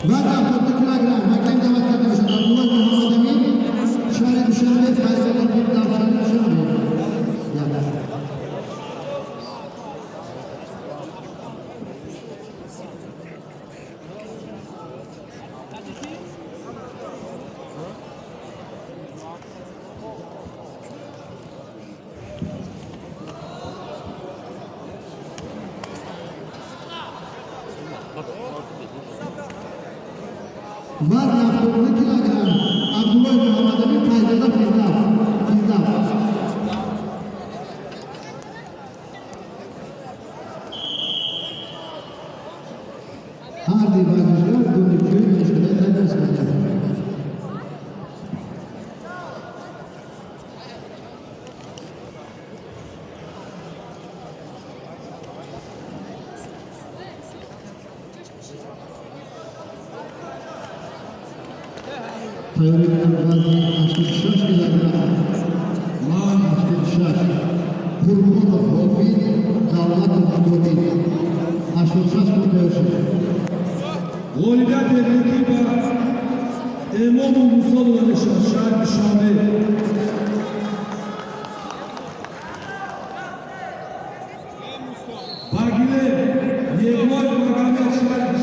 Вазн 72 килограмм ҳакам даъват карда мешавад Абдуллои Муҳаммадамин, шаҳри Душанбе, Файзалло, Фирдавс, шаҳри Душанбе. Як. Вазн 72 килограмм Абдуллои Муҳаммадамин, Файзалло, Фирдавс, Фирдавс. Ҳарди варзишгар донишҷӯи донишкадаи тандурустӣ. Тайёрӣ менамуд вазни 86 килограмм. Ман 86, Қурбонов Ҳофиз, Давлатов Добир. 86 кило тайёр шуд. Ғолибияти рекӣ ба Эмому Мусо дода мешавад, шаҳри Душанбе.